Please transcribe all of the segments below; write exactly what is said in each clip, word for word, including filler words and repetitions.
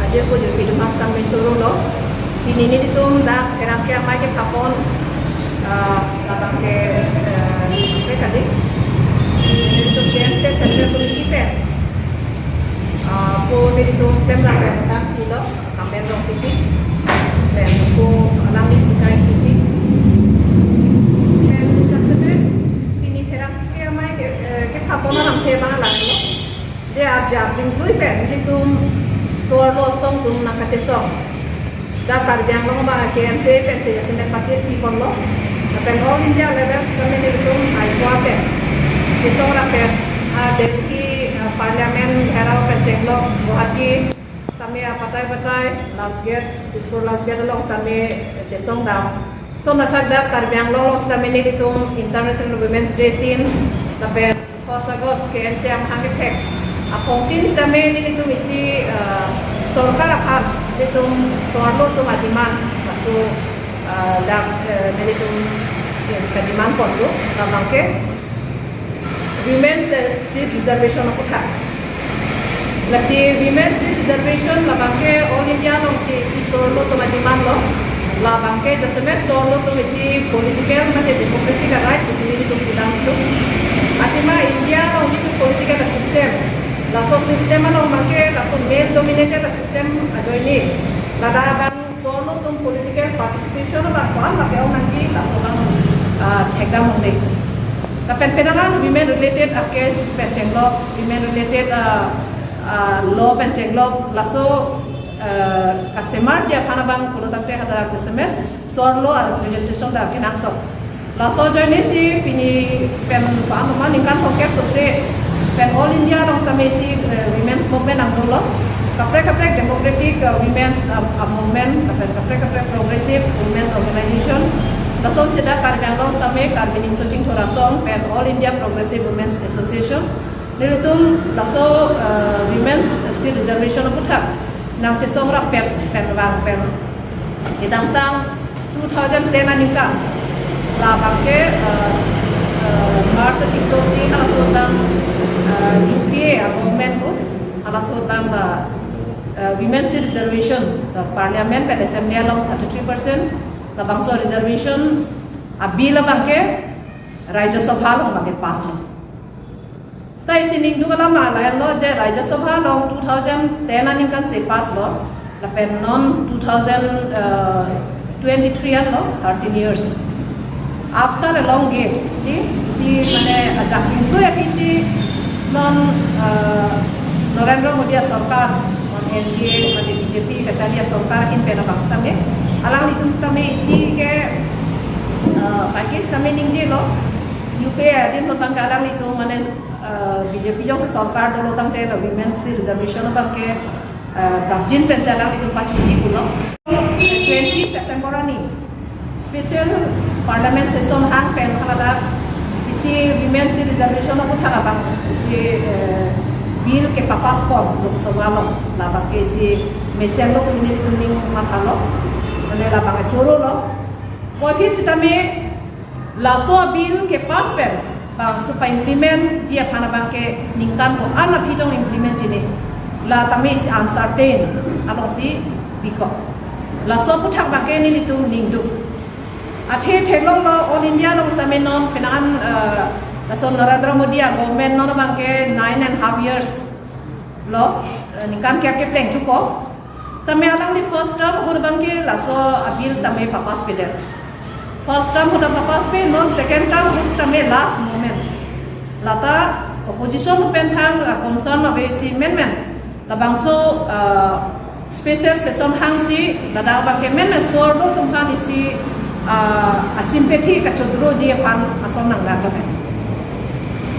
Jirpo jirpi atum aphan sitame choro lo. Pini nelitum dak pherangke amei kephapon, ah, labangke, eh, pe kali. Nelitum K M C Central Committee pen, ah, po nelitum pen lapen dam pilo, Kamen Rongpipi. Pen po alangli sikai pipi. Pen jasemet pini pherangke amei ke, eh, kephapon alamthe abang langlo. Je arjap dingklui pen nelitum so-arlo asong atum nangkachesong. Dak Karbi Anglong abang K M C pensi jasemet patir piponlo. Lapen all India level sitame nelitum High Court pen chesong rapet, ah, Delhi, ah, Parliament gherao pen chenglok, Guwahati tame, ah, patai patai, Last Gate, Dispur Last Gate along sitame chesong dam. Lason athak dak Karbi Anglong along sitame nelitum International Women's Day tin, lapen first August K M C amahang kethek apong tin sitame nelitum isi, eh, sorkar aphan nelitum so-arlo atum a-demand, laso, eh, dak, eh, nelitum, eh, ka-demand ponlo, labangke women's, eh, seat reservation aputhak. Lasi women's seat reservation labangke all India alongsi isi so-arlo atum a-demand lo. Labangke jasemet so-arlo atum isi political mate democratic a-right pusi nelitum pudam tu. Athema India along nelitum political a-system, laso system along abangke laso male dominated a-system ajoine. Ladak abang so-arlo atum political participation abang ko-an abang ke-ong nangji, laso abang, ah, thekdam longle. Lapen penang an women related a-case pen chenglok, women related, ah, ah, law pen chenglok, laso, ah, kasemarji aphan abang pulo tangte hadak jasemet so-arlo a-representation dak kenangsot. Laso ajoine si pini pen pa-an ma ningkan thomkep sose pen all India along sitame isi, eh, women's movement nangdolo. Kaprek kaprek democratic, eh, women's, ah, ah, movement, kaprek kaprek kaprek progressive women's organization. Lason seta Karbi Anglong sitame Karbi Ningso Chingthur Asong pen All India Progressive Women's Association. Nelitum laso, eh, women's seat reservation aputhak nangchesong rapet pen vang pen kedamtang two thousand ten aningkan labangke, eh, eh, March achiklo si halaso abang, eh, U P A a-government ahut halaso abang la, eh, women seat reservation, eh, Parliament pen Assembly along thirty-three percent, labangso reservation a-bill abangke Rajya Sabha along abangke pass lo. Seta isi ningduk alam lahenlo je Rajya Sabha along two thousand ten aningkan si pass lo, lapen non two thousand twenty-three anlo, thirteen years. After a long gap, di, isi mane ajak pintu ya isi non, eh, Narendra Modi a-sorkar, non N D A, mane B J P kachari a-sorkar ahin pen abang sitame, alanglitum sitame isi ke, eh, bagi sitame ningjelo, U P A adin abang ke alanglitum mane, eh, B J P jongsi sorkar dolo tangte la women seat reservation abangke, eh, dapjin pensi alanglitum pachunji pulo. Twenty September arni special parliament session hang pen haladak isi women seat reservation aputhak abang isi, eh, bill kepapass pon Lok Sabha along, labangke isi mesen lo pusi nelitum ning mathalo, mane labang choro lo. Kopi sitame laso bill kepass pen bangso pa-implement-ji aphan abangke ningkan ko-an aphi tong implement-ji ne, la tame isi uncertain alongsi bikok. Laso aputhak abangke nelitum ningduk. Athe theklonglo All India along sitame non penang an, eh, laso Narendra Modi a-government non abangke nine and half years lo, eh, ningkan kep kepleng chuko. Sitame alangli first term ahut abangke laso a-bill tame papass pedet. First term ahut papass pe, non second term ahut sitame last moment. Lata opposition pen thang, ah, concern ave si menmen. Labangso, ah, special session hangsi ladak abangke menmen so-arlo atum aphan isi, ah, a-sympathy kachodroji aphan ason nangdak lapen.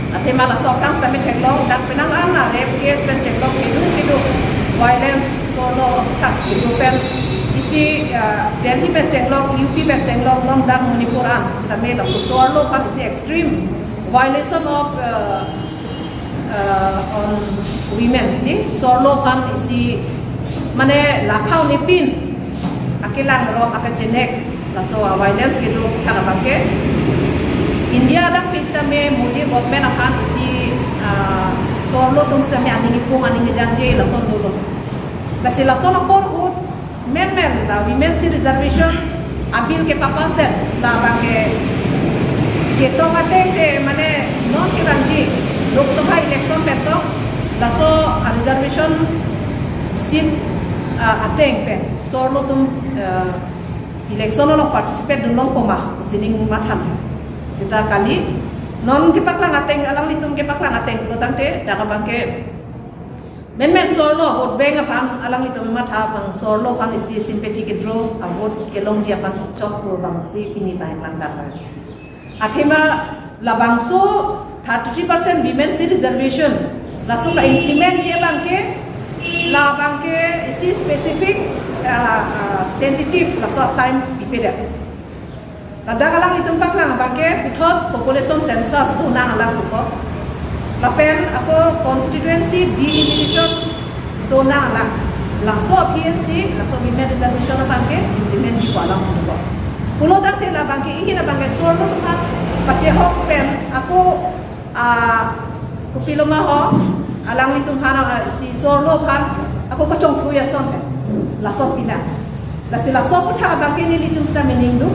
Athema laso aphrang sitame theklong, dak penang an a-rape case pen theklong, kedo kedo violence so-arlo aputhak kedo pen isi, ah, Delhi pen theklong, U P pen theklong, non dak Manipur an sitame laso so-arlo aphan isi extreme violation of, ah, ah, on women, di, so-arlo aphan isi mane lakha unipin akelang rok akachenek laso a-violence kedo aputhak abangke India dak pi sitame Modi government aphan isi, ah, so-arlo atum sitame aning ipung aning kejangje lason dolo. Lasi lason apor ahut menmen la women seat reservation a bill kepapass det, labang ke ketong ateng te mane non kevangji Lok Sabha election pen tong laso a reservation seat, ah, ateng pen sorlo atum, ah, election along participate dunlongpo ma pusi ning matha. Seta kali non kepaklang ateng, alanglitum kepaklang ateng pulo tangte dak abang ke menmen sorlo vote bank aphan alanglitum matha, bang sorlo aphan isi sympathy kedraw, a vote kelongji aphan chokpo bang si pini pai lang dak. Athema labangso thirty-three percent women seat reservation laso ka-implement ji abang ke, labang ke isi specific, ah, ah, tentative laso time pipedet. Ladak alanglitum paklang abang ke puthot population census donang alang puthot. Lapen ako constituency delimitation donang alang. Laso aphi ansi laso women reservation abang ke implement jipo alang si puthot. Pulo tangte labang ke ihin abang ke sorlo atum aphan pachehok pen ako, ah, kopiloma ho, alanglitum aphan, ah, si sorlo aphan ako kachongthui ason pen laso pina. Lasi laso aputhak abang ke nelitum sa meaning do.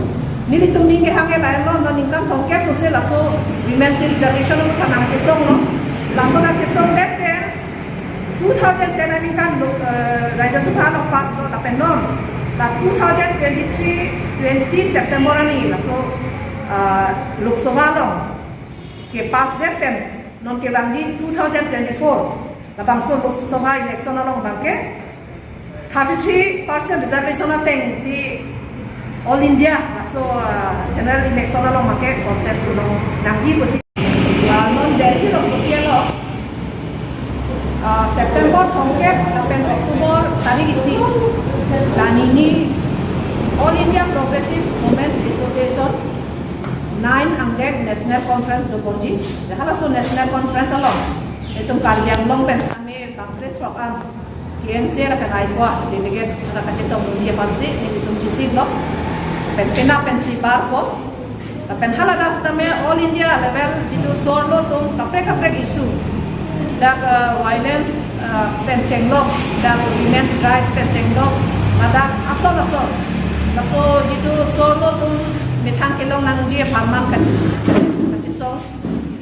Nelitum ning kehang ke lahenlo, non ningkan thomkep sose laso women seat reservation aputhak nangchesonglo. Laso nangchesong det pen two thousand ten aningkan lo, eh, Rajya Sabha along pass lo, lapen non la two thousand twenty-three twenty September ani laso, ah, Lok Sabha along kepass det pen non kevangji two thousand twenty-four labangso Lok Sabha election along abang ke thirty-three percent reservation ateng si All India laso, ah, general election along abang ke contest dunlongnangji pusi. Ah, non Delhi along sopi alo, ah, September thomkep lapen October tarik isi la nini All India Progressive Women's Association nine angdeng National Conference doponji. Halaso National Conference along itum Karbi Anglong pen sitame bangkre throk an K N C lapen aiko delegate ra kachetongji aphansi nelitum chesiklo. Pen penap pensi barpo. Lapen haladak sitame all India level jitu sorlo atum kaprek kaprek issue, dak, eh, violence, eh, pen chenglok, dak women's right pen chenglok, ladak ason ason laso jitu sorlo atum methang kelongnangji apharman kachis-, kachisong.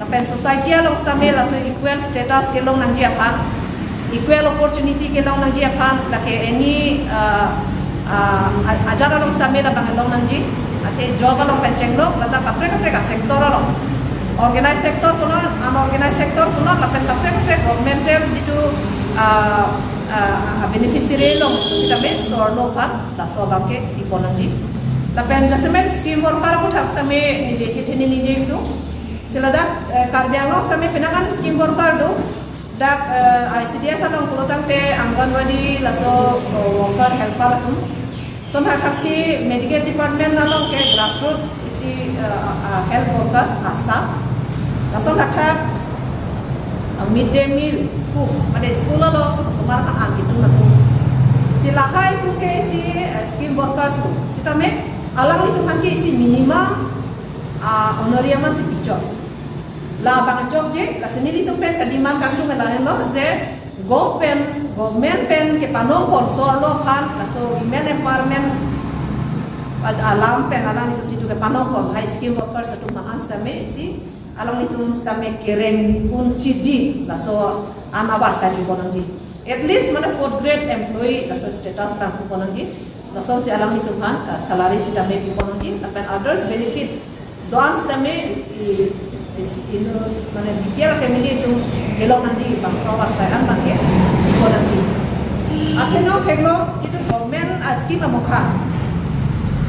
Lapen society along sitame laso equal status kelongnangji aphan, equal opportunity kelongnangji aphan, lake any, ah, ah, a-, ajat along sitame labang kelongnangji, athe job along pen chenglok, ladak kaprek kaprek a-sector along, organized sector punon, unorganized sector punon, lapen kaprek kaprek governmental jitu, ah, ah, beneficiary along sitame sorlo aphan laso abang ke piponangji. Lapen jasemet scheme worker aputhak sitame neli chethe ningje itu. Si ladak, eh, Karbi Anglong sitame penang an scheme worker do. Dak, eh, I C D S along pulo tangte Anganwadi laso, eh, worker helper atum. Lason thakthaksi medical department along ke grassroot isi, eh, ah, health worker, ASHA. Lason thakthak, eh, mid day meal cook, mane school along osomar aphan an kitung nangkok. Si lahai atum ke isi, eh, scheme workers do. Sitame alanglitum aphan ke isi minimum, ah, honorarium ansi pichok. Labang chokche, lasi nelitum pen ka-demand kangtung lahenlo je gov pen, government pen kepanongpon sorlo aphan, laso women empowerment aj-, alam pen alanglitum jitu kepanongpon, hai scheme workers atum aphan an sitame isi alanglitum sitame kereng un chiji, laso an avarsai piponangji. At least mane fourth grade employee laso status abang piponangji. Lasonsi alanglitum aphan, ah, salary sitame piponangji, lapen others benefit do-an sitame i, i, is, ino, mane B P L family atum kelongnangji, bangso avarsai an abang ke piponangji. Athe non theklong, jitu government a-scheme amokha.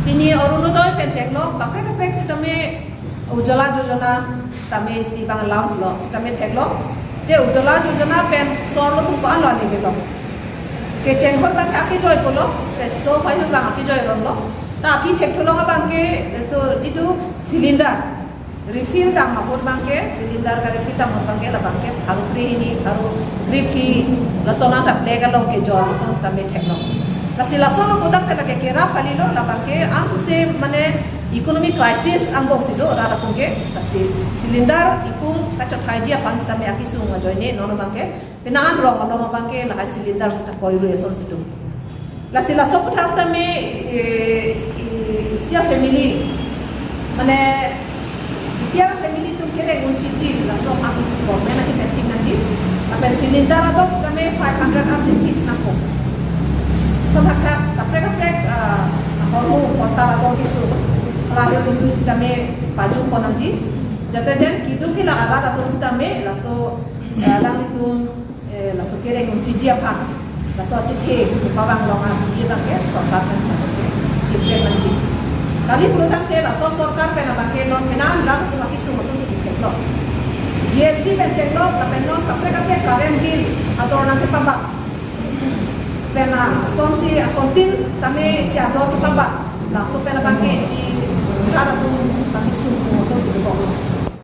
Pini Orunodoi pen theklong, kaprek kaprek sitame Ujjwala Yojana tame isi abang launch lo, sitame theklong je Ujjwala Yojana pen sorlo atum ko-an lo ani kelong. Kecheng ahut abang ke akejoi pulo, sresto ahut abang akejoi rong lo. Ta aphi thekthu long abang ke, so jitu cylinder refill tang ahut abang ke, cylinder ka-refill tang ahut abang ke, labang ke pharo kre hini, pharo kre phli, lason anta black along kejor, lason sitame theklong. Lasi laso lo kodak te lake kerap kalilo, labang ke ang suse mane economic crisis angbong si do rat atum ke. Lasi cylinder ipum kachothaiji aphan sitame akesung ajoine non abang ke. Penang an rong along abang ke lahai cylinder sita koi ru eson si do. Lasi laso aputhak sitame, eh, i-, isi a-family, mane, ipi a-family atum kereng unchiji, laso ang government ahin matching nangji. Lapen cylinder adok sitame five hundred an si fix nangpo. Laso thakthak kaprek kaprek, ah, ahormu portal adok keso, lahai ru sitame pajutpon nangji. Jate jen keduk kelak arat atum sitame, laso, eh, alanglitum, eh, laso kereng unchiji aphan, laso achethe pavang long aphi abang ke sorkar pen abang ke chipre nangji. Kali pulo tangte laso sorkar pen abang ke non penang an rat atum akesung ason si chithek lo. G S T pen chek lo, lapen non kaprek kaprek current bill ador nangkepabat. Pen ason si asontin tame si ador kepabat. Laso pen abang ke si rat atum akesung ason si dokok lo.